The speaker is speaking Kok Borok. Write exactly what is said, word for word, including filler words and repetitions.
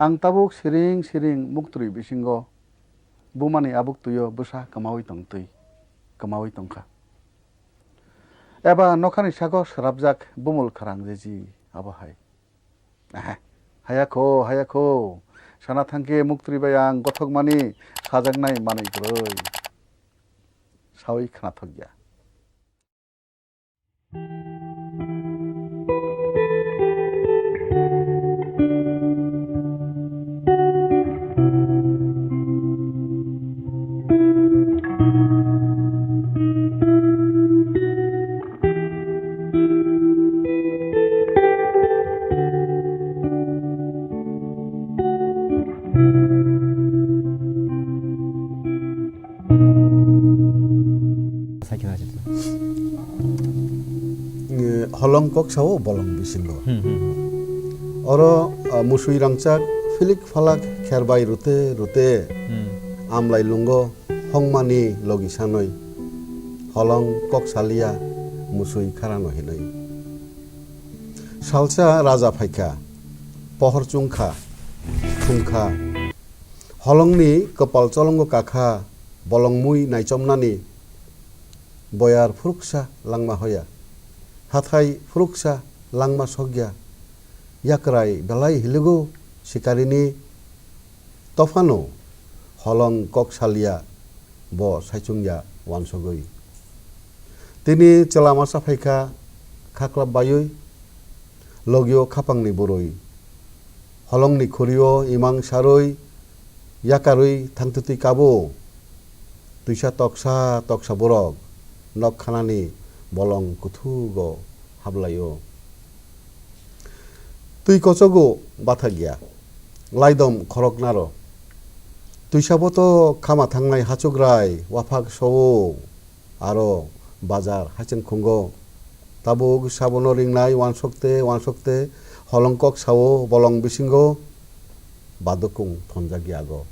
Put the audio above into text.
Ang tabuk siring siring muktwi bisingo bumani abuk twio bwsa kwmaui tongtwi, kwmaui tongkha. Eba nokhani sago swrapjak bumul kharang jeji abo hai. Ehe, hayakho, hayakho, sana thangkhe muktwi bai ang gothokmani sajaknai manwi kwrwi. Saui khnathokya. Saikhe na sitla. Eh, holong kok sao bolong bisingo. Hmm, hmm. Oro, ah, musui rangchak, philik phalak kherbai rute rute, Hmm. amlai lungo, hongmani logi sanoi. Holong kok salia, musui kharano hinoi. Salsa raja phaikha, pohor chungkha, thumkha. Holongni kwpal cholongo kakha, bolongmui naichomnani. Boyar phuruksa langma hoya, hathai phuruksa langma sokya. Yakrai belai hiligo sikarini. Tophano holong kok salia, bo saichungya wansogwi. Tini chwla masa phaikha khaklap baiwi, logio khapangni bwrwi. Holongni khurio imang sarwi, yakarwi thangtwtwi kabo. Twisa toksa toksa borok nok khanani bolong kuthugo hablaio. Twi kochogo bathakya, laidom khoroknaro. Twisa boto khama thangnai hachukrai waphak sowo, aro bazar hachengkhungo. Tabuk sabono ringnai wansokte wansokte holongkok sao bolong bisingo badukung thonjakyago.